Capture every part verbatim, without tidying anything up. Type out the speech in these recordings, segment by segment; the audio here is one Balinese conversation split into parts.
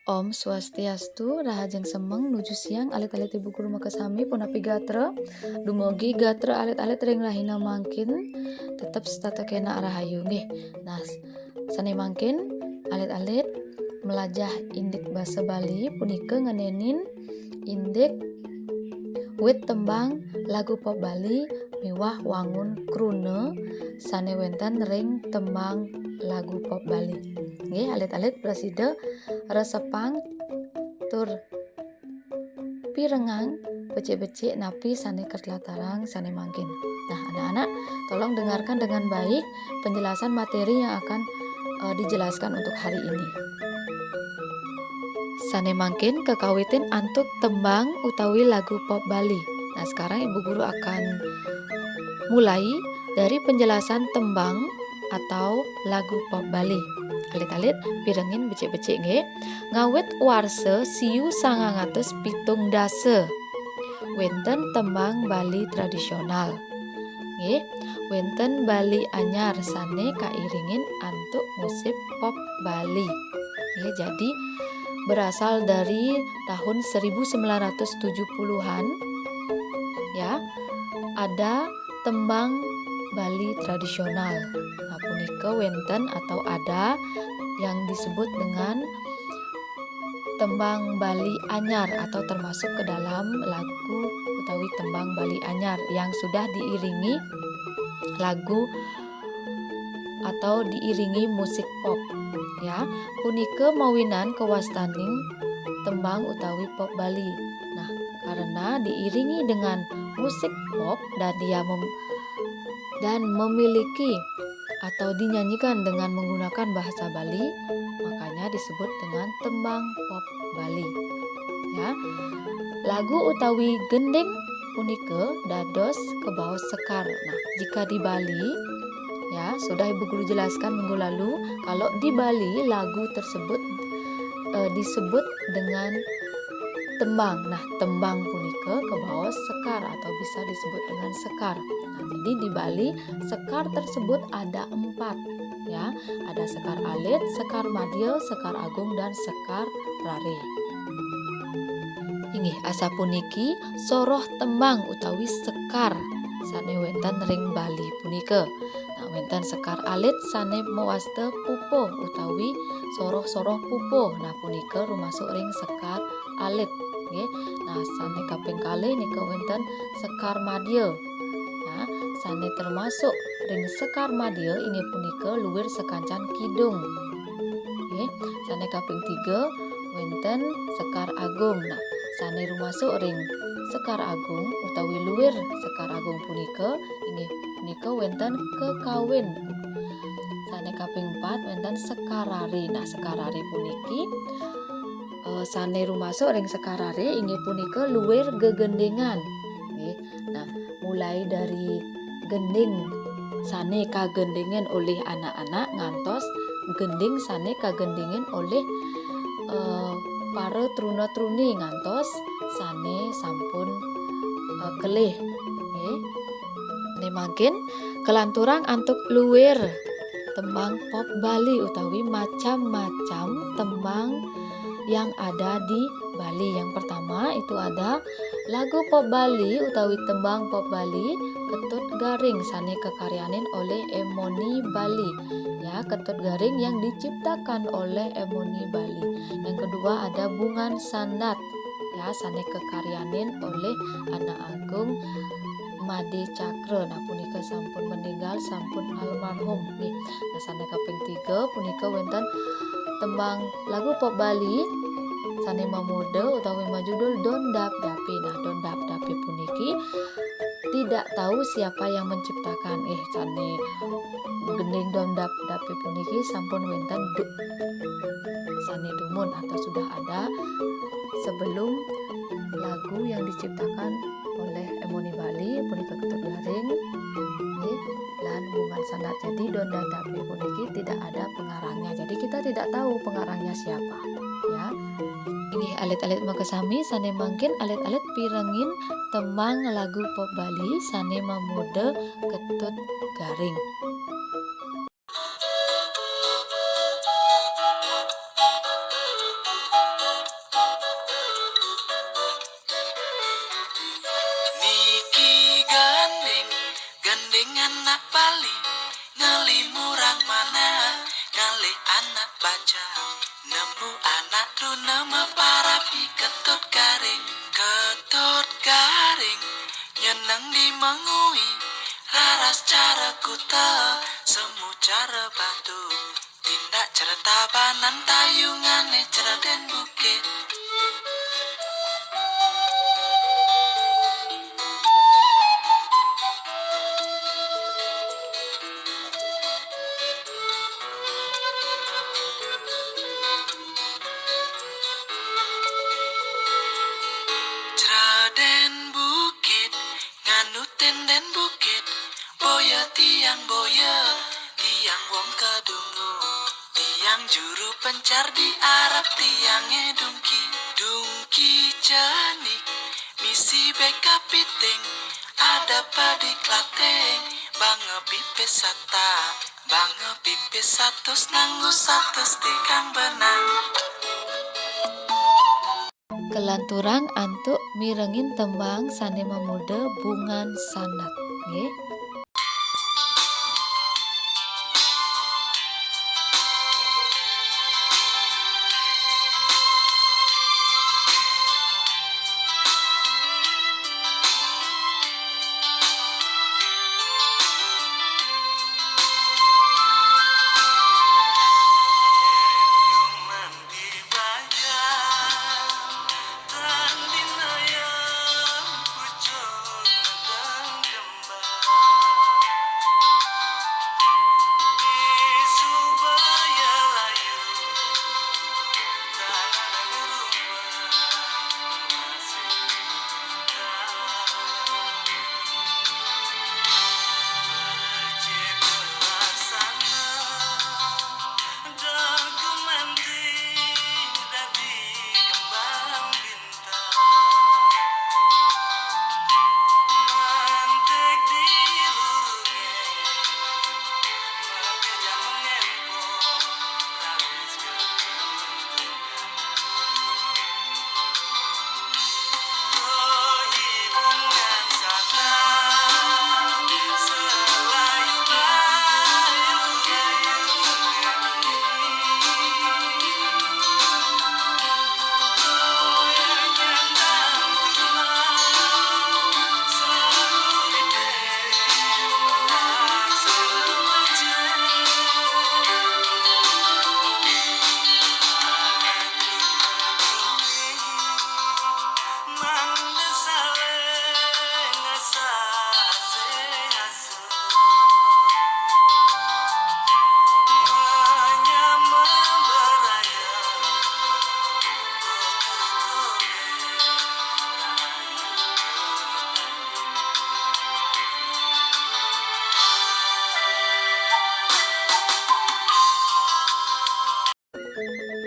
Om Swastiastu, rahajeng semeng nuju siang alit-alit ibu guru makasami, punapi gatra? Dumugi gatra alit-alit ring rahina mangkin tetep setata kena rahayu nggih. Nah, sane mangkin alit-alit melajah indik basa Bali punika ngenenin indik wit tembang lagu pop Bali miwah wangun kruna sane wenten ring tembang lagu pop Bali. Nggih, alit-alit prasida resepang tur pirengang becik-becik napi sane katlatarang sane mangkin. Nah, anak-anak, tolong dengarkan dengan baik penjelasan materi yang akan eh, dijelaskan untuk hari ini. Sane mangkin kakawitin antuk tembang utawi lagu pop Bali. Nah, sekarang Ibu Guru akan mulai dari penjelasan tembang atau lagu pop Bali. Alit-alit pirengin becik-becik nggih. Ngawit warsa siu sangang atus pitung dasa wenten tembang Bali tradisional. Nggih, wenten Bali anyar sane kairingin antuk musik pop Bali. Nggih, jadi berasal dari tahun seribu sembilan ratus tujuh puluhan, ya, ada tembang Bali tradisional. Nah, punika wenten atau ada yang disebut dengan tembang Bali anyar atau termasuk ke dalam lagu utawi tembang Bali anyar yang sudah diiringi lagu atau diiringi musik pop, ya. Punika mawinan kawastaning tembang utawi pop Bali. Nah, karena diiringi dengan musik pop dan dia mem- dan memiliki atau dinyanyikan dengan menggunakan bahasa Bali, makanya disebut dengan tembang pop Bali. Ya. Lagu utawi gending punika dados kebaos sekar. Nah, jika di Bali, ya, sudah Ibu Guru jelaskan minggu lalu, kalau di Bali lagu tersebut eh, disebut dengan tembang. Nah, tembang punika kebaos sekar atau bisa disebut dengan sekar. Nah, jadi di Bali sekar tersebut ada empat, ya. Ada sekar alit, sekar madya, sekar agung, dan sekar rare. Inggih, asapuniki soroh tembang utawi sekar sane wenten ring Bali punika. Nah, wenten sekar alit sane mawasta pupuh utawi soroh-soroh pupuh. Nah, punika rumasuk ring sekar alit, nggih. Nah, sane kaping kalih nika wenten sekar madya. Nah, sane termasuk ring sekar madya inggih punika luwir sakancan kidung. Nggih, sane kaping tiga wenten sekar agung. Nah, sane rumasuk ring sekar agung utawi luwir sekar agung punika inggih punika wenten kekawin. Sane kaping empat wenten sekar rare. Nah, sekar rare puniki eh, sane rumasuk ring sekar rare inggih punika luwir gegendingan. Nggih. Nah, mulai dari gending sane kagendingin olih anak-anak ngantos gending sane kagendingin olih eh, para truna-truni ngantos sane sampun eh, kelih. Nggih. Ne mangkin kalanturang antuk luwir tembang pop Bali utawi macam-macam tembang yang ada di Bali. Yang pertama itu ada lagu pop Bali utawi tembang pop Bali Ketut Garing sane kakaryanin oleh Emoni Bali. Ya, Ketut Garing yang diciptakan oleh Emoni Bali. Yang kedua ada Bungan Sandat. Ya, sane kakaryanin oleh Anak Agung Made Cakra. Nah, punika sampun meninggal, sampun almarhum. Nggih. Nah, sane kaping tiga punika wenten tembang lagu pop Bali sane mamurda utawi majudul Don Dap Dapi. Nah, Don Dap Dapi puniki tidak tahu siapa yang menciptakan. Eh, sane gending Don Dap Dapi puniki sampun wenten du- sane dumun atau sudah ada sebelum lagu yang diciptakan oleh Emoni Bali punika Ketut Garing, nggih, lan Bungan Sandat. Jadi Don Dap Dapi puniki tidak ada pengarangnya. Jadi kita tidak tahu pengarangnya siapa, ya. Inggih alit-alit makasami sane mangkin alit-alit pirengin tembang lagu pop Bali sane mamurda Ketut Garing. Anak duna maparapi Ketut Garing, Ketut Garing, nyeneng dimengui, raras cara kuta, semu cara batu. Tindak cerita banan tayungane Cerden Bukit. Cerden Bukit, nganu tenden bukit, boya tiang boya, tiang wong kedungu, tiang juru pencar di arap tiange dungki, dungki cenik, misi beka piting, ada padi klateng, banga pipis sata, banga pipis satus nanggu satus tikang benang. Kelanturang antuk mirengin tembang sane mamuda Bungan Sanat, nggih.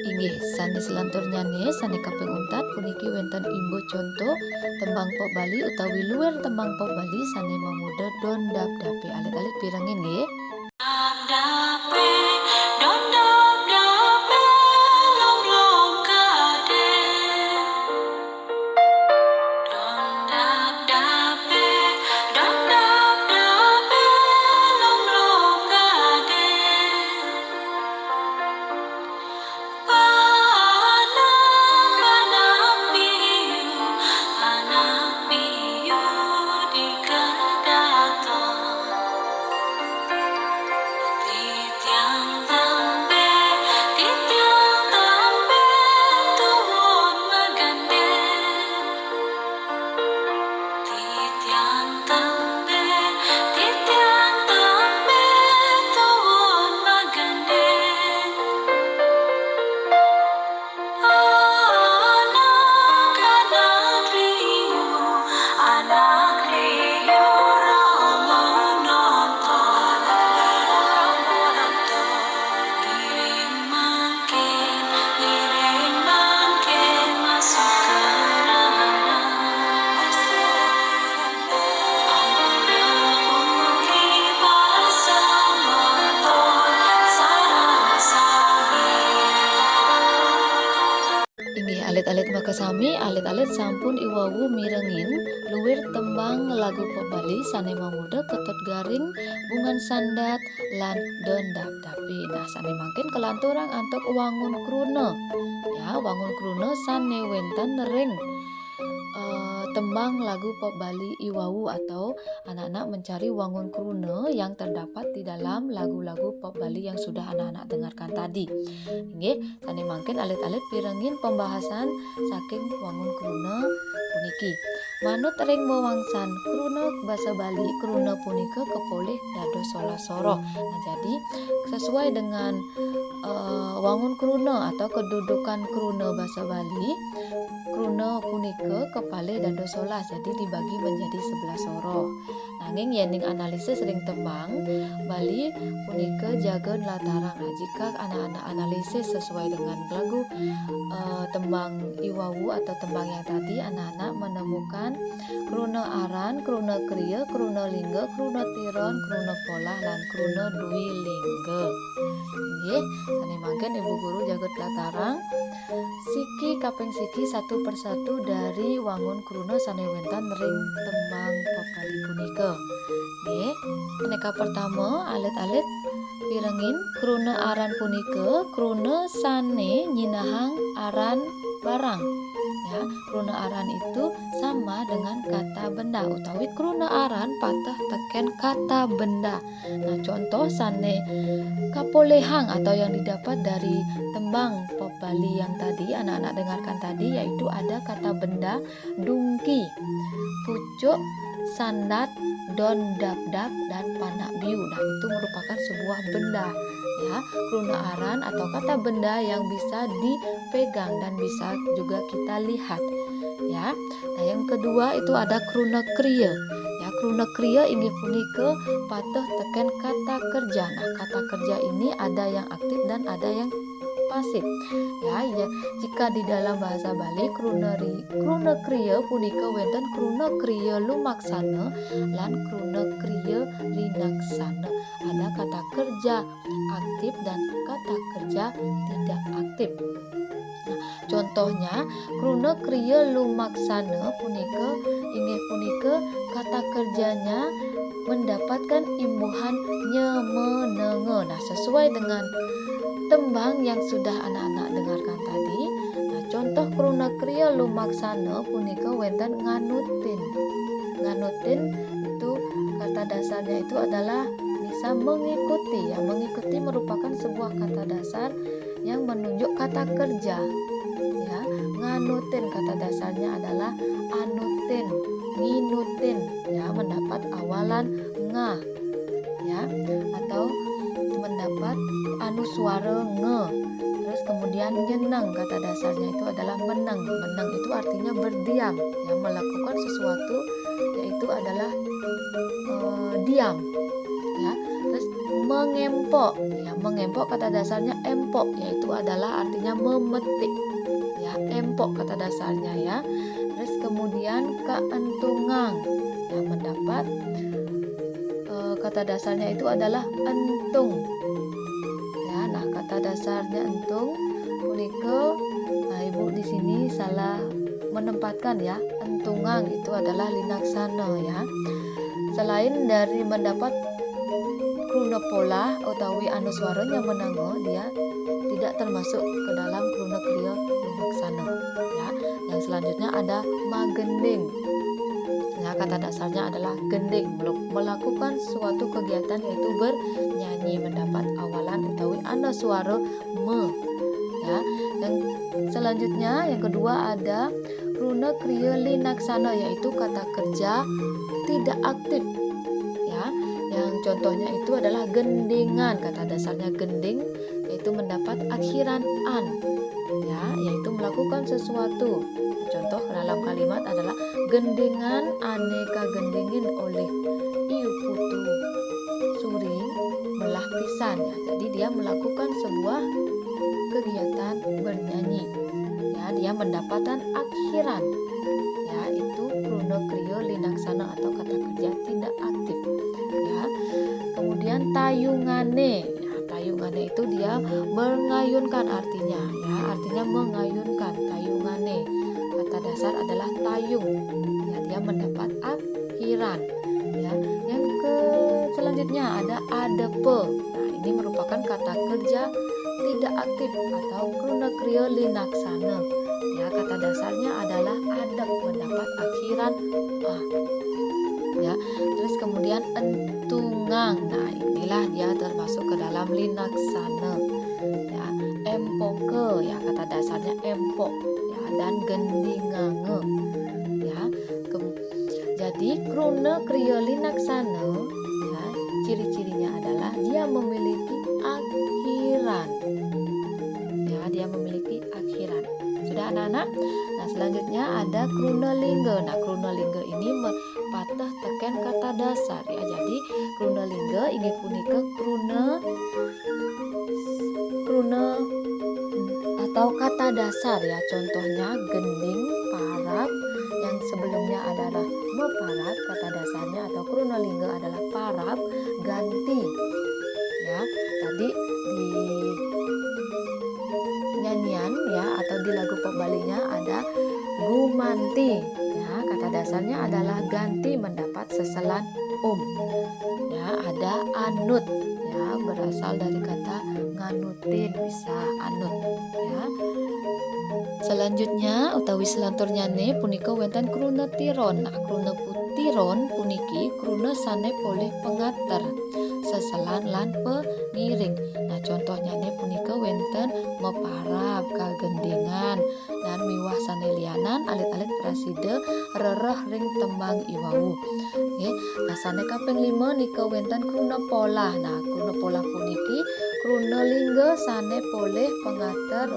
Inggih, sane selanturnyane, sane kaping untat puniki wenten imbuh conto tembang pop Bali utawi luwir tembang pop Bali sane mamuda Don Dap Dape. Alit-alit pirengin nggih. Dap dape, don dap dape, lom lom kade. Don dap dape, don dap dape, lom lom kade. Panah, panah piu, panah piu di kedaton. Inggih alit-alit makasami, alit-alit sampun iwau mirengin luir tembang lagu pop Bali sane mamurda Ketut Garing, Bungan Sandat, lan Don Dap Dapi. Nah, sane mangkin kelanturang antuk wangun kruna. Ya, wangun kruna sane wenten ring, eh, tembang lagu pop Bali iwau atau anak-anak mencari wangun kruna yang terdapat di dalam lagu-lagu pop Bali yang sudah anak-anak dengarkan tadi. Inggih, sane mangkin alit-alit pirengin pembahasan saking wangun kruna puniki. Manut ring wewangsan kruna basa Bali, kruna punika kapolih dados solas soroh. Nah, jadi sesuai dengan, eh, wangun kruna atau kedudukan kruna basa Bali, kruna punika kapalih dados solas, jadi dibagi menjadi sebelas soroh. Nanging yening analisis ring tembang Bali punika jaga nlatarang. Nah, jika anak-anak analisis sesuai dengan lagu, eh, tembang iwau atau tembang yang tadi, anak-anak menemukan kruna aran, kruna kriya, kruna lingga, kruna tiron, kruna polah, lan kruna dwi lingga. Nggih, sane mangkin Ibu Guru jaga nlatarang siki kaping siki satu persatu dari wangun kruna sane wenten ring tembang pop Bali punika. Nggih, punika pertama, alit-alit pirengin kruna aran punika kruna sane nyinahang aran barang. Ya, kruna aran itu sama dengan kata benda utawi kruna aran pateh teken kata benda. Nah, contoh sane kapolihang atau yang didapat dari tembang pop Bali yang tadi anak-anak dengarkan tadi, yaitu ada kata benda dungki, pucuk, sandat, don dap-dap, dan panak biu. Nah, itu merupakan sebuah benda, ya, kruna aran atau kata benda yang bisa dipegang dan bisa juga kita lihat, ya. Nah, yang kedua itu ada kruna kriya. Ya, kruna kriya inggih punika pateh teken kata kerja. Nah, kata kerja ini ada yang aktif dan ada yang pasif. Ya, ya, jika di dalam bahasa Bali, kruna ri-, kruna kriya punika wenten kruna kriya lumaksana lan kruna kriya linaksana. Ada kata kerja aktif dan kata kerja tidak aktif. Nah, contohnya, kruna kriya lumaksana punika inggih punika kata kerjanya mendapatkan imbuhan nyemenenga. Nah, sesuai dengan tembang yang sudah anak-anak dengarkan tadi. Nah, contoh kruna kriya lumaksana punika wenten nganutin. Nganutin itu kata dasarnya itu adalah bisa mengikuti, ya. Mengikuti merupakan sebuah kata dasar yang menunjuk kata kerja. Ya, nganutin kata dasarnya adalah anutin, nginutin, ya, mendapat awalan nga, ya, atau mendapat anuswara nge. Terus kemudian nyeneng, kata dasarnya itu adalah meneng. Meneng itu artinya berdiam, ya, melakukan sesuatu yaitu adalah, eh, diam, ya. Terus mengempok, ya, mengempok kata dasarnya empok, yaitu adalah artinya memetik, ya, empok kata dasarnya, ya. Terus kemudian keentungang, ya, mendapat, eh, kata dasarnya itu adalah entung, ya. Nah, kata dasarnya entung punika, nah, Ibu di sini salah menempatkan, ya. Entungang itu adalah linaksana, ya. Selain dari mendapat kruna polah utawi anuswara nyemenenga, dia tidak termasuk ke dalam kruna kriya linaksana, ya. Yang selanjutnya ada magending. Nah, kata dasarnya adalah gending, mel-, melakukan suatu kegiatan yaitu bernyanyi, mendapat awalan utawi anuswara me. Ya, yang selanjutnya, yang kedua ada kruna kriya linaksana, yaitu kata kerja tidak aktif. Ya, yang contohnya itu adalah gendingan, kata dasarnya gending, yaitu mendapat akhiran an. Ya, yaitu melakukan sesuatu. Contoh dalam kalimat adalah gendingan ane kagendingin olih Iu Putu Suri melah pisan, ya. Jadi dia melakukan sebuah kegiatan bernyanyi. Ya, dia mendapatkan akhiran. Ya, itu kruna kriya linaksana atau kata kerja tidak aktif. Ya. Kemudian tayungane. Ya, tayungane itu dia mengayunkan artinya. Ya, artinya mengayunkan. Tayung Adepe. Nah, ini merupakan kata kerja tidak aktif atau kruna kriya linaksana. Ya, kata dasarnya adalah adep, mendapat akhiran a. Ya, terus kemudian entungang. Nah, inilah dia termasuk ke dalam linaksana. Ya, empoke, ya, kata dasarnya empok, ya, dan gendingange. Ya, ke- jadi kruna kriya linaksana, ya, ciri-cirinya adalah dia memiliki akhiran. Ya, dia memiliki akhiran. Sudah, anak-anak? Nah, selanjutnya ada kruna lingga. Nah, kruna lingga ini me- pateh teken kata dasar, ya. Jadi kruna lingga inggih punika kruna kruna atau kata dasar, ya. Contohnya gending, parab, yang sebelumnya adalah meparab, kata dasarnya atau kruna lingga adalah parab, ganti. Ya, tadi di nyanyian, ya, atau di lagu pop Balinya ada gumanti. Ya, kata dasarnya adalah ganti, mendapat seselan um. Ya, ada anut. Ya, berasal dari kata nganutin, bisa anut. Ya. Selanjutnya utawi selanturnyane punika wenten kruna tiron. Nah, kruna pu- tiron puniki kruna sane polih pangater, seselan lan pangiring. Nah, contohnyane punika wenten meparab, kagendingan, lan miwah sane lianan alit-alit prasida rereh ring tembang iwau. Nggih. Nah, sane kaping lima nika wenten kruna polah. Nah, kruna polah puniki kruna lingga sane polih pangater,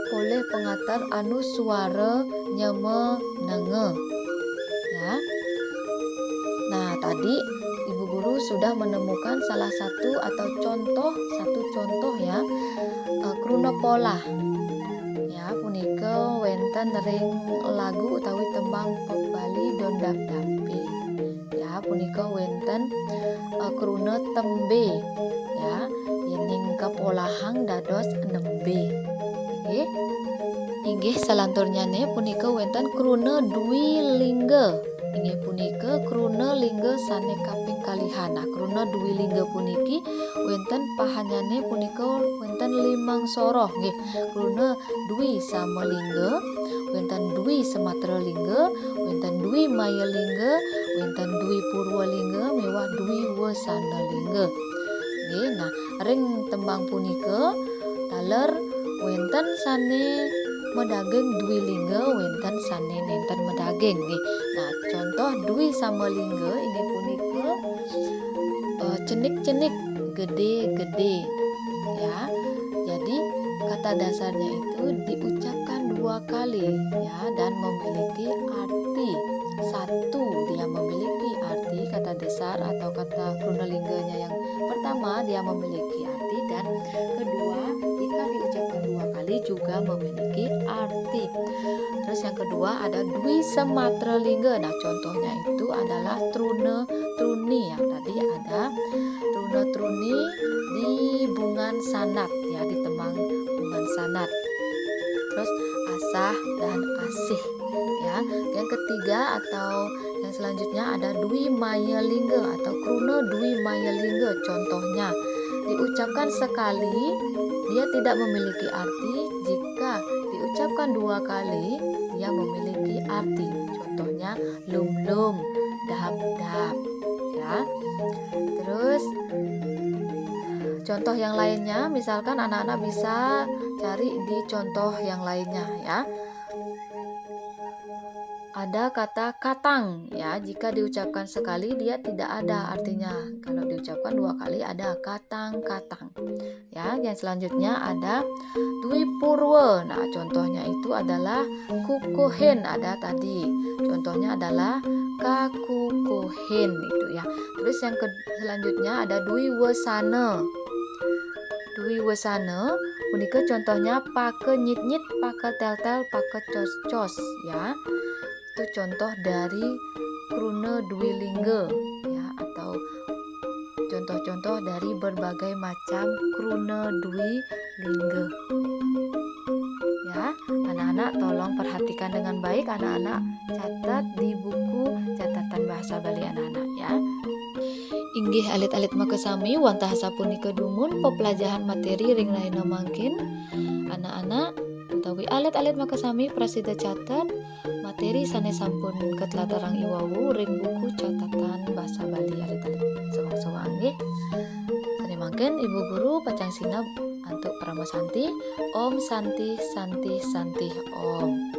polih pangater anuswara nyama nenga. Ya. Nah, tadi Ibu Guru sudah menemukan salah satu atau contoh, satu contoh, ya, eh, kruna polah. Ya, punika wenten ring lagu utawi tembang pop Bali Dondap Dapi. Ya, punika wenten, eh, kruna tembe. Ya, yening kapolahang dados nembe. Nggih. Inggih, salanturnyane punika wenten kruna dwi lingga. Inggih punika kruna lingga sane kaping kalihan. Nah, kruna dwi lingga puniki wenten pahanyane punika wenten limang soroh, nggih. Kruna dwi sama lingga, wenten dwi sematra lingga, wenten dwi maya lingga, wenten dwi purwa lingga, miwah dwi wesana lingga. Nggih, nah, ring tembang punika taler wenten sane madaging dwi lingga, wenten sane nenten madaging, nggih. Nah, contoh dwi sama lingga inggih punika, eh, cenik-cenik, gede-gede. Ya, jadi kata dasarnya itu diucapkan dua kali, ya, dan memiliki arti. Satu, dia memiliki arti kata dasar atau kata kruna lingganya yang pertama, dia memiliki arti, dan kedua, jika diucapkan dua kali juga memiliki arti. Terus yang kedua ada dwi sematra lingga. Nah, contohnya itu adalah truna truni. Yang tadi ada truna truni di bungan sanat, ya, di tembang bungan sanat. Terus asah dan asih, ya. Yang ketiga atau yang selanjutnya ada dwi maya lingga atau kruna dwi maya lingga. Contohnya, diucapkan sekali, dia tidak memiliki arti. Jika diucapkan dua kali, dia memiliki arti. Contohnya, lum-lum, dap-dap, ya. Terus, contoh yang lainnya, misalkan anak-anak bisa cari di contoh yang lainnya, ya. Ada kata katang, ya. Jika diucapkan sekali, dia tidak ada artinya. Kalau diucapkan dua kali, ada katang-katang. Ya, yang selanjutnya ada dwi purwa. Nah, contohnya itu adalah kukuhin, ada tadi. Contohnya adalah kakukuhin itu, ya. Terus yang ke-, selanjutnya ada dwi wesana. Dwi wesana punika contohnya paka nyit-nyit, paka tel-tel, paka cos-cos, ya. Itu contoh dari kruna dwi lingga, ya, atau contoh-contoh dari berbagai macam kruna dwi lingga. Ya, anak-anak tolong perhatikan dengan baik, anak-anak catat di buku catatan bahasa Bali anak-anak, ya. Inggih alit-alit makasami, wantah sapunika dumun peplajahan materi ring rahina mangkin. Anak-anak utawi alit-alit makasami prasida catet materi sane sampun katlatarang iwau ring buku catatan basa Bali alit-alit sawang-sawang nggih. Sane mangkin Ibu Guru pacang sineb antuk parama santi. Om Santi, Santi, Santi, Om.